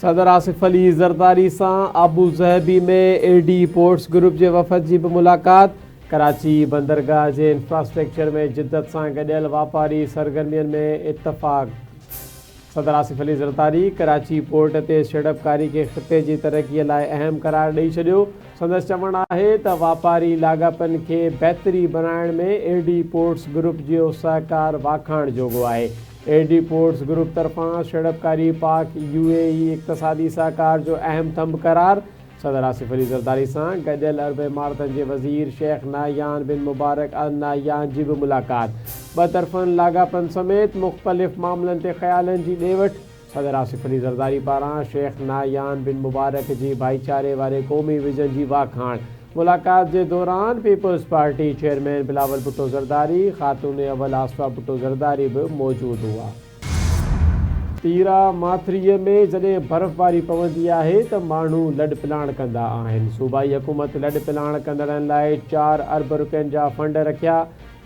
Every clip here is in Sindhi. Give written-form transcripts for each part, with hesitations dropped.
صدر آصف علي زرداري سان ابوظهبي ۾ اي ڊي پورٽس گروپ جي وفد جي به ملاقات، ڪراچي بندرگاهه جي انفراسٽرڪچر ۾ جدت سان گڏيل واپاري سرگرمين ۾ اتفاق. صدر آصف علي زرداري ڪراچي پورٽ تي سيڙپڪاري کي خطي جي ترقي لاء اهم قرار ڏئي ڇڏيو. سندس چوڻ آهي ته واپاري لاڳاپن کي بهتري بڻائڻ ۾ اي ڊي پورٽس گروپ جو سهڪار واکاڻ جوڳو آهي. اي ڊي پورٽس گروپ طرفان سيڙپڪاري پاڪ يو اي اي اقتصادي سهڪار جو اهم ٿنڀ قرار. صدر آصف علي زرداري سان گڏيل عرب امارتن جي وزير شيخ نهيان بن مبارڪ النهيان جي به ملاقات، ٻطرفن لاڳاپن سميت مختلف معاملن تي خيالن جي ڏي وٺ، صدر آصف علي زرداري پاران شيخ نهيان بن مبارڪ جي ڀائيچاري واري قومي ويزن جي واکاڻ، ملاقات جي دوران peoples party chairman Bilawal Bhutto Zardari, خاتون اول آصفه ڀٽو زرداري به موجود هئا. تيرا ماٿريء ۾ جڏهن برفباري پوندي آهي ته ماڻهو لڏپلاڻ ڪندا آهن. صوبائي حڪومت لڏپلاڻ ڪندڙن لاء چار ارب رپين جا فنڊ رکيا.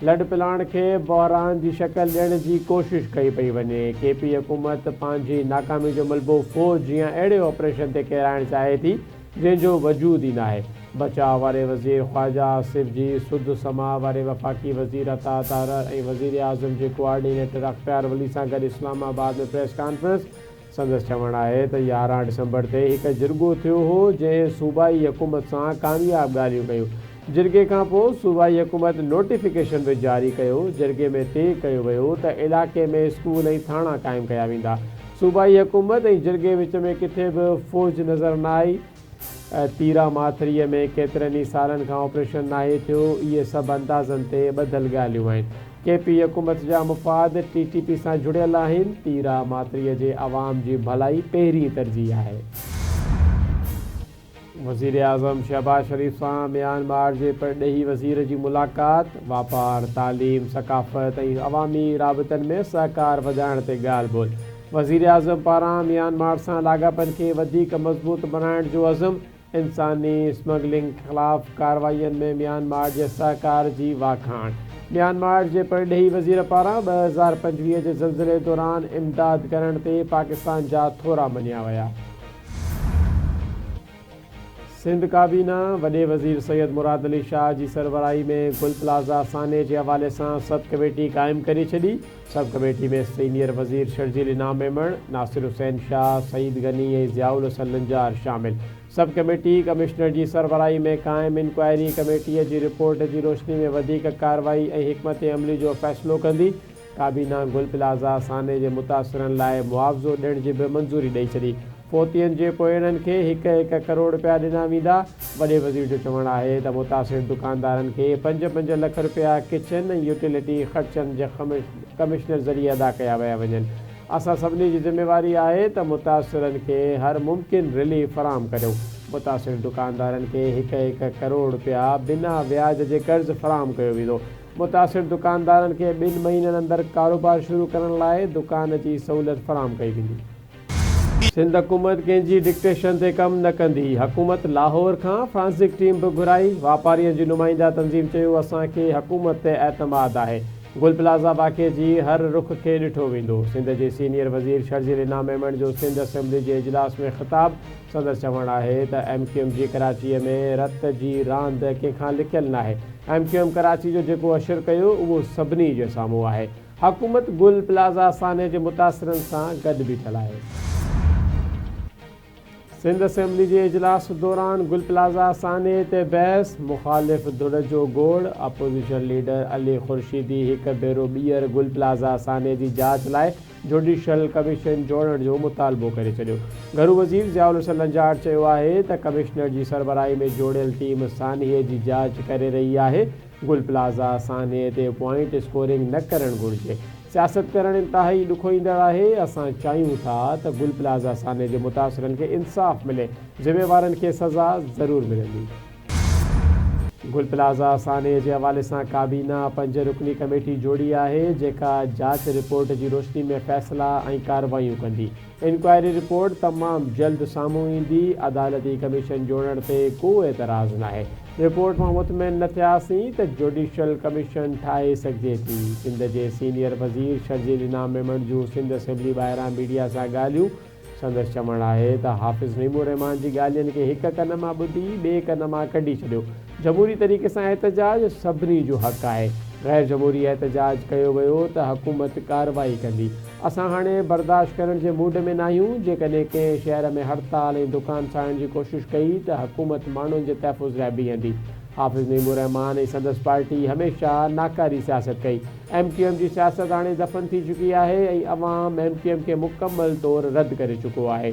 لڏپلاڻ کي بحران جي شڪل ڏيڻ جي ڪوشش ڪئي پئي وڃي. ڪي پي حڪومت پنهنجي ناڪامي جو ملبو فوج جيان اهڙي آپريشن تي ڪيرائڻ چاهي ٿي، جنهن جو وجود ئي ناهي. بچاء واري وزير خواجه آصف جي سڌ سماء واري وفاقي وزير عطا تارڙ ۽ وزيراعظم جي ڪوآرڊينيٽر اختيار ولي سان گڏ اسلام آباد ۾ پريس ڪانفرنس. سندس چوڻ آهي ته 11 ڊسمبر تي هڪ جرڳو ٿيو هو جنهن صوبائي حڪومت سان ڪامياب ڳالهيون ڪيون. جرڳي کانپوء صوبائي حڪومت نوٽيفڪيشن به جاري ڪيو. جرڳي ۾ طئي ڪيو ويو ته علائقي ۾ اسڪول ۽ ٿاڻا قائم ڪيا ويندا. صوبائي حڪومت ۽ جرڳي وچ ۾ ڪٿي به فوج نظر نه آئي. تيرا ماٿريء ۾ ڪيترن ئي سالن کان آپريشن ناهي ٿيو. اهي سڀ اندازن تي ٻڌل ڳالهيون آهن. ڪي پي حڪومت جا مفاد ٽي ٽي پي سان جڙيل آهن. تيرا ماٿريء جي عوام جي ڀلائي پهرين ترجيح آهي. وزيراعظم شهباز شريف سان ميانمار جي پرڏيهي وزير جي ملاقات، واپار، تعليم، ثقافت ۽ عوامي رابطن ۾ سهڪار وڌائڻ تي ڳالهه ٻولهه، وزيراعظم پاران ميانمار سان لاڳاپن کي وڌيڪ مضبوط بڻائڻ جو عزم، انساني اسمگلنگ خلاف ڪارروائين ۾ ميانمار جي سهڪار جي واکاڻ، ميانمار جي پرڏيهي وزير پاران 2025 جي زلزلي دوران امداد ڪرڻ تي پاڪستان جا ٿورا مڃيا ويا. سنڌ ڪابينا وڏي وزير سيد مراد علي شاهه جي سربراهي ۾ گل پلازا سانحي جي حوالي سان سب ڪميٽي قائم ڪري ڇڏي، سب ڪميٽي ۾ سينيئر وزير شرجيل انعام ميمڻ، ناصر حسين شاهه، سعيد غني ۽ ضياء الحسن لنجار شامل. سب ڪميٽي ڪمشنر جي سربراهي ۾ قائم انڪوائري ڪميٽي جي رپورٽ جي روشني ۾ وڌيڪ ڪارروائي ۽ حڪمت عملي جو فيصلو ڪندي. ڪابينا گل پلازا سانحي جي متاثرن لاء معاوضو ڏيڻ جي به منظوري ڏئي ڇڏي، فوتين جي پوئينن کي هڪ هڪ ڪروڙ رپيا ڏنا ويندا، وڏي وزير جو چوڻ آهي ته متاثر دڪاندارن کي پنج پنج لک رپيا ڪچن ۽ يوٽيلٽي خرچن جي ڪمشنر ذريعي ادا ڪيا ويا وڃن، اسان سڀني جي ذميواري آهي ته متاثرن کي هر ممڪن رليف فراهم ڪريون، متاثر دڪاندارن کي هڪ هڪ ڪروڙ رپيا بنا وياج جي قرض فراهم ڪيو ويندو. متاثر دڪاندارن کي ٻن مهينن اندر ڪاروبار شروع ڪرڻ لاء دڪان جي سهولت فراهم ڪئي ويندي. سنڌ حڪومت ڪنهن جي ڊڪٽيشن تي ڪم نه ڪندي، حڪومت لاهور کان فرانزڪ ٽيم به گهرائي، واپارين جي نمائنده تنظيم چيو اسان کي حڪومت تي اعتماد آهي، گل پلازا واقعي جي هر رخ کي ڏٺو ويندو، سنڌ جي سينيئر وزير شرجيل انعام ميمڻ جو سنڌ اسيمبلي جي اجلاس ۾ خطاب، سندس چوڻ آهي ته ايم ڪيو ايم جي ڪراچيء ۾ رت جي راند ڪنهن کان لڪيل ناهي، ايم ڪيو ايم ڪراچي جو جيڪو حشر ڪيو اهو سڀني جي سامهون آهي، حڪومت گل پلازا سانحي جي متاثرن سان گڏ بيٺل آهي. سنڌ اسيمبلي جي اجلاس دوران گل پلازا سانحي تي بحث، مخالف ڌر جو گوڙ، اپوزيشن ليڊر علي خورشيدي هڪ ڀيرو ٻيهر گل پلازا سانحي جي جاچ لاء جوڊيشل ڪميشن جوڙڻ جو مطالبو ڪري ڇڏيو. گهرو وزير ضياء الحسن لنجار چيو آهي ته ڪمشنر جي سربراهي ۾ جوڙيل ٽيم سانحي جي جاچ ڪري رهي آهي، گل پلازا سانحي تي پوائنٽ اسڪورنگ نه ڪرڻ گهرجي، سياست ڪرڻ انتهائي ڏکوئيندڙ آهي، اسان چاهيون ٿا ته گل پلازا سانحي جي متاثرن کي انصاف ملي، ذميوارن کي سزا ضرور ملندي. گل پلازا سانحي جي حوالي سان ڪابينا پنج رڪني ڪميٽي جوڙي آهي، جيڪا جاچ رپورٽ جي روشني ۾ فيصلا ۽ ڪارروايون ڪندي. انڪوائري رپورٽ تمام جلد سامهون ايندي، عدالتي ڪميشن جوڙڻ تي ڪو اعتراض ناهي، رپورٽ مان مطمئن نه ٿياسين ته جوڊيشل ڪميشن ٺاهي سگهجي ٿي. سنڌ جي سينيئر وزير شرجيل انعام ميمڻ جون سنڌ اسيمبلي ٻاهران ميڊيا سان ڳالهيون. سندس چوڻ آهي ته حافظ نعيم الرحمان جي ڳالهين کي هڪ ڪن مان ٻڌي ٻئي ڪن مان ڪڍي ڇڏيو. جمهوري طريقي سان احتجاج سڀني جو حق آهي، غير جمهوري احتجاج ڪيو ويو ته حڪومت ڪارروائي ڪندي. اسان هاڻي برداشت ڪرڻ جي موڊ ۾ ناهيون، جيڪڏهن ڪنهن شهر ۾ هڙتال ۽ دڪان ساڙڻ جي ڪوشش ڪئي ته حڪومت ماڻهن جي تحفظ لاء بيهندي. حافظ نعيم الرحمان ۽ سندس پارٽي هميشه ناڪاري سياست ڪئي. ايم ڪيو ايم جي سياست هاڻي دفن ٿي چڪي آهي ۽ عوام ايم ڪيو ايم کي مڪمل طور رد ڪري چڪو آهي.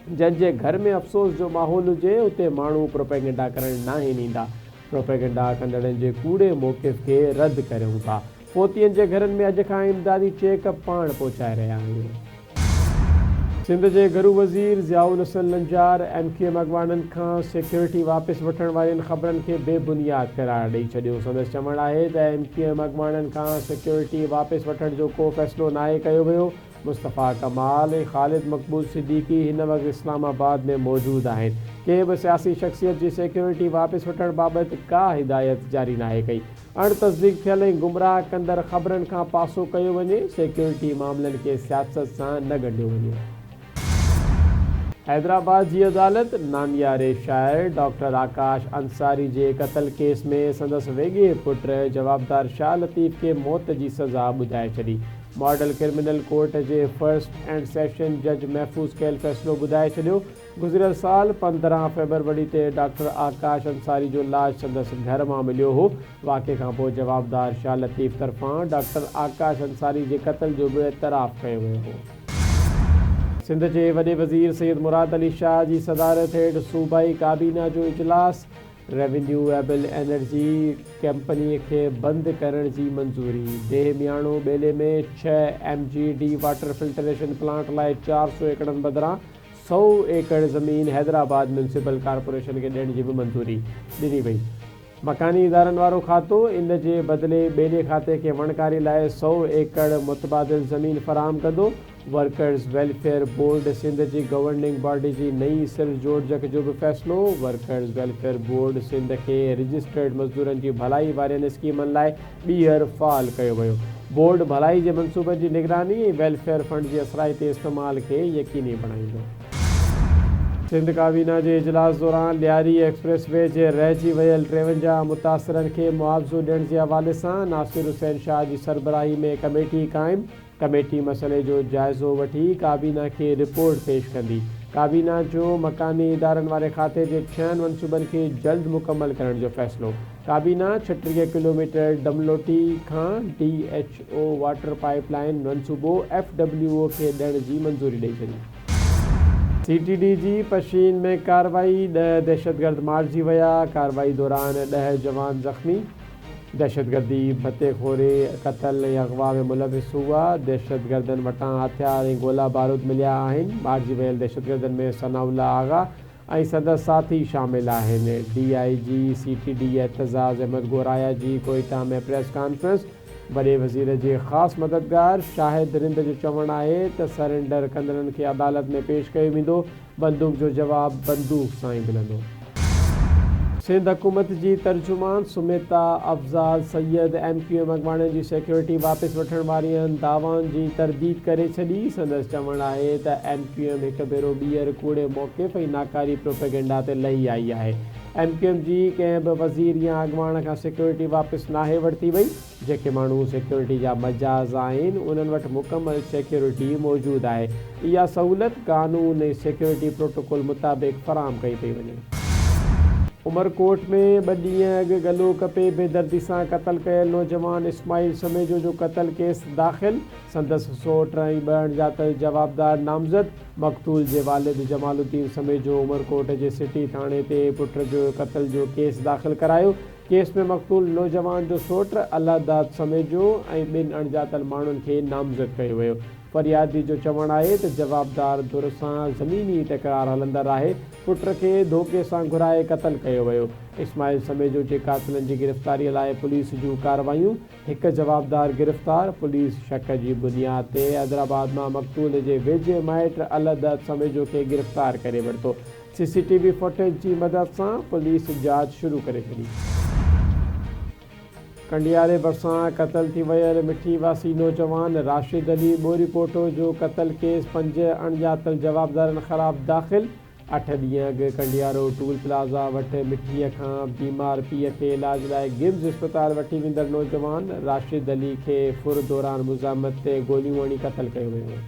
جنهن جي گهر ۾ افسوس جو ماحول هجي اتي ماڻهو پروپيگنڊا ڪرڻ ناهن ايندا. پروپيگنڊا ڪندڙن جي ڪوڙي موقف کي رد ڪريون ٿا. فوتين جي گهرن ۾ اڄ کان امدادي چيڪ پاڻ پهچائي رهيا آهيون. سنڌ جي گهرو وزير Zia ul Hassan Lanjar M Q M اڳواڻن کان سيڪيورٽي واپس وٺڻ وارين خبرن کي بي بنياد قرار ڏئي ڇڏيو. سندس چوڻ آهي ته ايم ڪيو ايم اڳواڻن کان سيڪيورٽي واپس وٺڻ جو ڪو فيصلو ناهي ڪيو ويو. مصطفيٰ ڪمال ۽ خالد مقبول صديقي هن وقت اسلام آباد ۾ موجود آهن. ڪنهن به سياسي شخصيت جي سيڪيورٽي واپس وٺڻ بابت ڪا هدايت جاري ناهي ڪئي. اڻ تصديق ٿيل ۽ گمراهه ڪندڙ خبرن کان پاسو ڪيو وڃي، سيڪيورٽي معاملن کي سياست سان نه ڳنڍيو وڃي. حيدرآباد جي عدالت نامياري شاعر ڊاڪٽر آڪاش انصاري جي قتل ڪيس ۾ سندس ويڳي پٽ جوابدار شاهه لطيف کي موت جي سزا ٻڌائي ڇڏي. ماڊل ڪرمنل ڪورٽ جي فرسٽ اينڊ سيشن جج محفوظ ڪيل فيصلو ٻڌائي ڇڏيو. گذريل سال 15 فيبروري تي ڊاڪٽر آڪاش انصاري جو لاش سندس گهر مان مليو هو. واقعي کانپوء جوابدار شاهه لطيف طرفان ڊاڪٽر آڪاش انصاري جي قتل جو به اعتراف ڪيو ويو هو. سنڌ جي وڏي وزير سيد مراد علي شاهه جي صدارت هيٺ صوبائي ڪابينا جو اجلاس، ريونيو ايبل انرجي ڪمپني کي بند ڪرڻ جي منظوري، ديهه مياڻو ٻيلي ۾ 6 M G D water filtration plant لاء 400 ايڪڙن بدران سئو ايڪڙ زمين حيدرآباد ميونسپل ڪارپوريشن کي ڏيڻ جي به منظوري ڏني وئي. مڪاني ادارن وارو کاتو ان جي بدلي ٻيلي کاتي کي وڻڪاري لاء سئو ايڪڙ متبادل زمين فراهم ڪندو. ورڪرز ويلفيئر بورڊ سنڌ جي گورننگ باڊي جي نئين سر جوڙجڪ جو به فيصلو. ورڪرز ويلفيئر بورڊ سنڌ کي رجسٽرڊ مزدورن جي ڀلائي وارين اسڪيمن لاء ٻيهر فعال ڪيو ويو. بورڊ ڀلائي جي منصوبن جي نگراني ۽ ويلفيئر فنڊ جي اثرائتي استعمال کي يقيني بڻائيندو. سنڌ ڪابينا جي اجلاس دوران لياري ايڪسپريس وي جي رهجي ويل 53 متاثرن کي معاوضو ڏيڻ جي حوالي سان ناصر حسين شاهه جي سربراهي ۾ ڪميٽي قائم، ڪميٽي مسئلي جو جائزو وٺي ڪابينا کي رپورٽ پيش ڪندي. ڪابينا جو مڪاني ادارن واري کاتي جي ڇهن منصوبن کي جلد مڪمل ڪرڻ جو فيصلو. ڪابينا 36 ڪلوميٽر ڊملوٽي کان D H O water pipe line منصوبو ايف ڊبليو او کي ڏيڻ جي منظوري ڏئي ڇڏي. سي ٽي ڊي جي پشين ۾ ڪارروائي، 10 دهشتگرد مارجي ويا، ڪارروائي دوران 10 جوان زخمي. دهشتگردي، ڀتي خوري، قتل ۽ اغوا ۾ ملوث هئا، دهشتگردن وٽان هٿيار ۽ گولا بارود مليا آهن، مارجي ويل دهشتگردن ۾ ثناء الله آغا ۽ سندس ساٿي شامل آهن، D I G C T D Aitzaz Ahmed Goraya جي ڪوئيٽا ۾ پريس ڪانفرنس، وڏي وزير جي خاص مددگار شاهد رند جو چوڻ آهي ته سرينڊر ڪندڙن کي عدالت ۾ پيش ڪيو ويندو، بندوق جو جواب بندوق سان ئي ملندو. سنڌ حڪومت جي ترجمان Sumita Afzal Syed M Q M اڳواڻن جي سيڪيورٽي واپس وٺڻ وارين دعوائن جي ترديد ڪري ڇڏي. سندس چوڻ آهي ته ايم ڪيو ايم هڪ ڀيرو ٻيهر ڪوڙي موقف ۽ ناڪاري پروپيگنڊا تي لهي آئي آهي. ايم ڪيو ايم جي ڪنهن به وزير يا اڳواڻ کان سيڪيورٽي واپس ناهي ورتي وئي. جيڪي ماڻهو سيڪيورٽي جا مجاز آهن انهن وٽ مڪمل سيڪيورٽي موجود آهي، اها سهولت قانون ۽ سيڪيورٽي پروٽوڪول مطابق فراهم ڪئي پئي وڃي. عمرڪوٽ ۾ ٻه ڏينهن اڳ ڳلو ڪپي بيدردي سان قتل ڪيل نوجوان اسماعيل سميجو جو قتل ڪيس داخل، سندس سوٽ ۽ ٻه اڻڄاتل جوابدار نامزد، مقتول جي والد جمال الدين سميجو عمرڪوٽ جي سٽي ٿاڻي تي پٽ جو قتل جو ڪيس داخل ڪرايو، ڪيس ۾ مقتول نوجوان جو سوٽ الله داد سميجو ۽ ٻن اڻڄاتل ماڻهن کي نامزد ڪيو ويو. فريادي جو چوڻ آهي ته جوابدار ڌر سان زميني تڪرار هلندڙ آهي، پٽ کي ڌوڪي سان گهرائي قتل ڪيو ويو. اسماعيل سميجو جي قاتلن جي گرفتاري لاء پوليس جون ڪارروايون، هڪ جوابدار گرفتار، پوليس شڪ جي بنياد تي حيدرآباد مان مقتول جي ويجهي مائٽ الله داد سميجو کي گرفتار ڪري ورتو. سي سي ٽي وي فوٽيج جي مدد سان پوليس جاچ شروع ڪري ڇڏي. ڪنڊياري ڀرسان قتل ٿي ويل مٺي واسي نوجوان راشد علي ٻوريپوٽو جو قتل ڪيس پنج اڻڄاتل جوابدارن خلاف داخل، اٺ ڏينهن اڳ ڪنڊيارو ٽول پلازا وٽ مٺيء کان بيمار پيء کي علاج لاء گمز اسپتال وٺي ويندڙ نوجوان راشد علي کي ڦر دوران مزاحمت تي گوليون هڻي قتل ڪيو ويو.